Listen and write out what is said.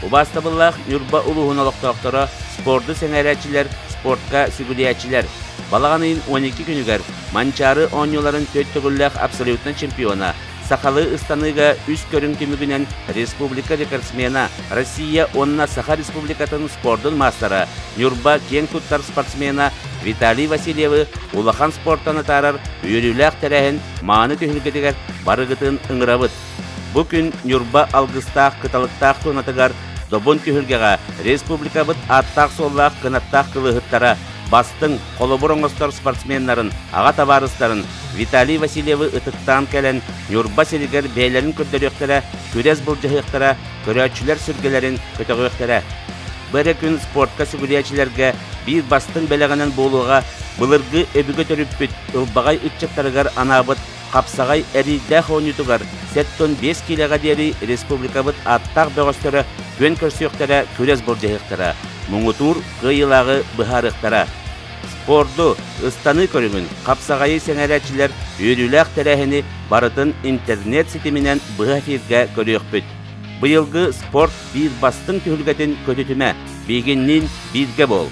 Убаастабыллаах Ньурба улууһун олохтоохторо, спорду сэҥээрээччилэр, спортка сүгүрүйээччилэр! Балаҕан ыйын 12 күнүгэр Манчаары оонньууларын түөрт төгүллээх абсолютнай чемпиона, сахалыы ыстаныыга үс көрүҥ түмүгүнэн республика рекордсмена, Россия уонна Саха Республикатын спордун маастара, Ньурба киэҥ туттар спортсмена Виталий Васильевы улахан спортан атаарар үөрүүлээх тэрээһин мааны түһүлгэтигэр барыгытын ыҥырабыт. Бу күн Ньурба алгыстаах кыталыктаах туонатыгар Добун түһүлгэҕэ республикабыт ааттаах-суоллаах кынаттаах кылыыһыттара, бастыҥ, холобур оҥостор спортсменнарын, аҕа табаарыстарын Виталий Васильевы ытыктаан кэлэн Ньурба сиригэр бэйэлэрин көрдөрүөхтэрэ, күрэс былдьаһыахтара, көрөөччүлэр сүргэлэрин көтөҕүөхтэрэ. Бу эрэ күн спортка сүгүрүйээччилэргэ биир бастыҥ бэлэҕинэн буолуоҕа былыргы өбүгэ төрүппүт ылбаҕай ыччаттарыгар анаабыт Хапсаҕай эриирдээх оонньуутугар 75 киилэҕэ диэри республикабыт ааттаах бөҕөстөрө күөн көрсүөхтэрэ, күрэс былдьаһыахтара, муҥутуур кыайыылааҕы быһаарыахтара. Спорду, ыстаныы көрүҥүн, хапсаҕайы сэҥээрээччилэр үөрүүлээх тэрээһини барытын интернет ситиминэн быһа эфиргэ көрүөхпүт. Быйылгы спорт биир бастыҥ түһүлгэтин көтүтүмэ, биһигинниин бииргэ буол!